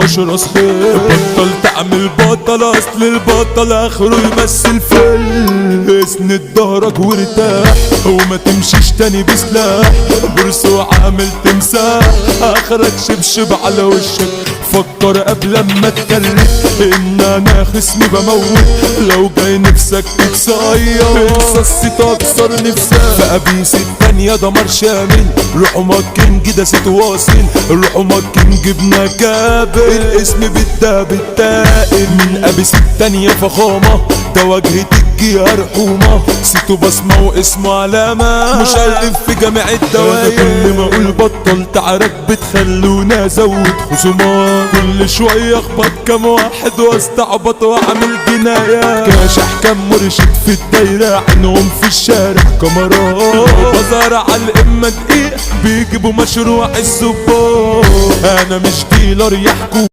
ملوش راس خير. بطل تعمل بطل، اصل البطل اخره يمثل فيلم. اسند ظهرك وارتاح وما تمشيش تاني بسلاح. برسو عامل تمساح، اخرك شبشب على وشك. فكر قبل ما تكلم ان انا خصمي بموت. لو جاي نفسك تتصير انسى الست اكسر نفسك. فابيس التانية دمار شامل، روحوا ما كينج ده ست واصل. روحوا ما كينج ابن كابل، الاسم بالدهب التائل. من ابيس التانية فخامة، ده واجهة الجيهة رحومة. سيتو بصمة واسمه علامة، مشرف في جامع الدواير. كل ما اقول بطل تعارك بتخلونا ازود خصومات. كل شوية اخبط كام واحد واستعبط واعمل جناية. كاشح كام مرشد في الدايرة، عينهم في الشارع كاميرات. بزار على الامة دقيق بيجيبوا مشروع الزباط. انا مش ديلر يحكوا